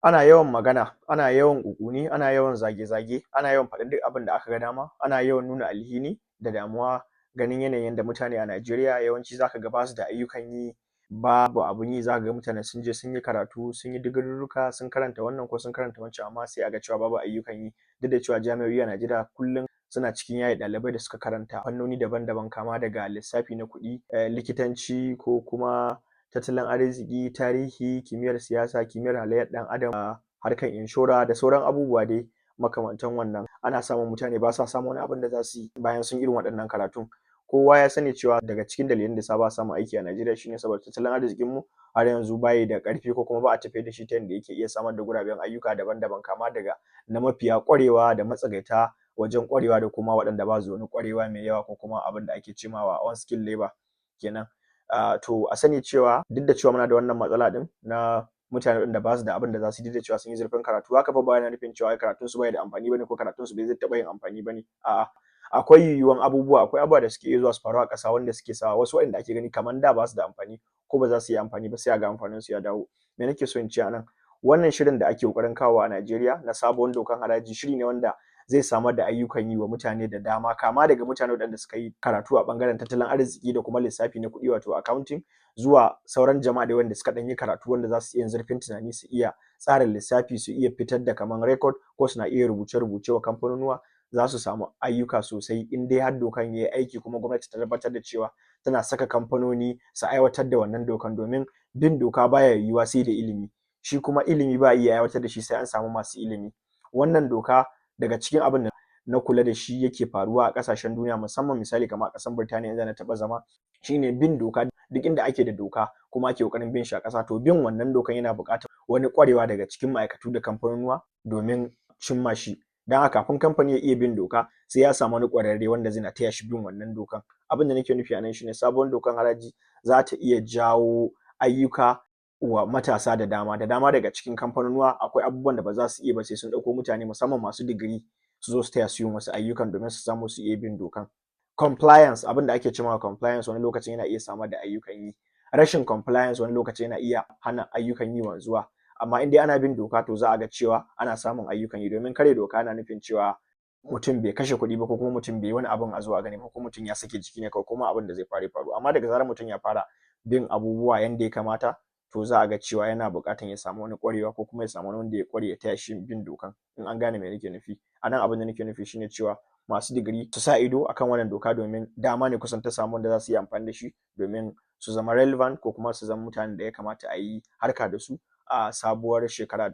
Ana yawan magana, ana yawan ƙuƙuni, ana yawan zage-zage, ana yawan faɗan duk abin da aka ga dama, ana yawan nuna alhini da damuwa ganin yanayin yanda mutane a Najeriya yawanci zaka ga basu da ayyukan yi, babu abun yi. Zaka ga mutane sun je sun yi karatu, sun yi digirurruka, sun karanta wannan ko sun karanta wancan, amma sai a ga cewa babu ayyukan yi, duk da cewa jami'o'i a Najeriya kullum suna cikin yaye ɗalibai da suka karanta fannoni daban-daban, kama daga lissafi na kuɗi, likitanci, ko kuma tattalin arziki, tarihi, kimiyyar siyasa, kimiyyar halayyar ɗan adam, harkar inshora da sauran abubuwa dai makamantan wannan. Ana samun mutane ba sa samun wani abin da za su yi bayan sun irin waɗannan karatun. Kowa ya sani cewa daga cikin dalilan da yasa ba a samun aiki a Najeriya shine saboda tattalin arzikin mu har yanzu bayi da ƙarfi, ko kuma ba a tafiyar da shi ta yanda yake iya samar da guraben ayyuka daban-daban, kama daga na mafiya ƙwarewa da matsakaita wajen ƙwarewa da kuma waɗanda ba su da wani ƙwarewa mai yawa, ko kuma abin da ake cemawa unskilled labour kenan. To, a sani cewa duk da cewa muna da wannan matsala ɗin na mutane waɗanda ba su da abin da za su yi duk da cewa sun yi zurfin karatu, haka fa ba yana nufin cewa karatun su bai da amfani bane ko karatun su bai zai taɓa yin amfani bane. A'a, akwai yiwuwan abubuwa, akwai abubuwa da suke iya zuwa su faru a ƙasa wanda suke sawa wasu waɗanda ake gani kamar da ba su da amfani ko ba za su yi amfani ba, sai a ga amfanin su ya dawo. Me nake so in ce a nan? Wannan shirin da ake ƙoƙarin kawowa a Najeriya na sabon dokan haraji shiri ne wanda zai samar da ayyukan yi wa mutane da dama, kama daga mutane waɗanda suka yi karatu a ɓangaren tattalin arziki da kuma lissafi na kuɗi, wato accounting, zuwa sauran jama'a da wanda suka ɗan yi karatu wanda za su iya zurfin tunani, su iya tsara lissafi, su iya fitar da kaman record, ko suna iya rubuce-rubuce wa kamfanonuwa. Za su samu ayyuka sosai in dai har dokan yayi aiki kuma gwamnati ta tabbatar da cewa tana saka kamfanoni su aiwatar da wannan dokan, domin bin doka baya yiwuwa sai da ilimi, shi kuma ilimi ba a iya aiwatar da shi sai an samu masu ilimi. Wannan doka, daga cikin abin da na kula da shi yake faruwa a ƙasashen duniya, musamman misali kamar a ƙasar Birtaniya inda na taɓa zama, shine bin doka. Duk inda ake da doka kuma ake ƙoƙarin bin shi a ƙasa, to bin wannan dokan yana buƙatar wani ƙwarewa daga cikin ma'aikatu da kamfanonuwa domin cimma shi. Don haka, kafin kamfani ya iya bin doka, sai ya samu wani ƙwararre wanda zai na taya shi bin wannan dokan. Abin da nake nufi a nan shine sabuwar dokan haraji za ta iya jawo ayyuka wa matasa da dama. Da dama daga cikin kamfanonuwa akwai abubuwan da ba za su iya ba sai sun ɗauko mutane, musamman masu digiri, su zo su taya su yin wasu ayyukan domin su samu su iya bin dokan. Compliance, abin da ake cewa compliance, wani lokacin yana iya samar da ayyukan yi. Rashin compliance wani lokacin yana iya hana ayyukan yi wanzuwa. Amma in dai ana bin doka, to za a ga cewa ana samun ayyukan yi, domin karya doka yana nufin cewa mutum bai kashe kuɗi ba, ko kuma mutum bai yi wani abun a zo a gani ba, ko mutum ya sake jiki ne kawai, kuma abin da zai faru ya faru. Amma daga zarar mutum ya fara bin abubuwa yanda ya kamata, to za a ga cewa yana buƙatan ya samu wani ƙwarewa ko kuma ya samu wani wanda ya ƙware ya taya shi bin dokan, in an gane me nake nufi. A nan abin da nake nufi shine cewa masu digiri su sa ido akan wannan doka, domin dama ne kusan ta samu wanda za su yi amfani da shi domin su zama relevant ko kuma su zama mutanen da ya kamata a yi harka da su a sabuwar shekara.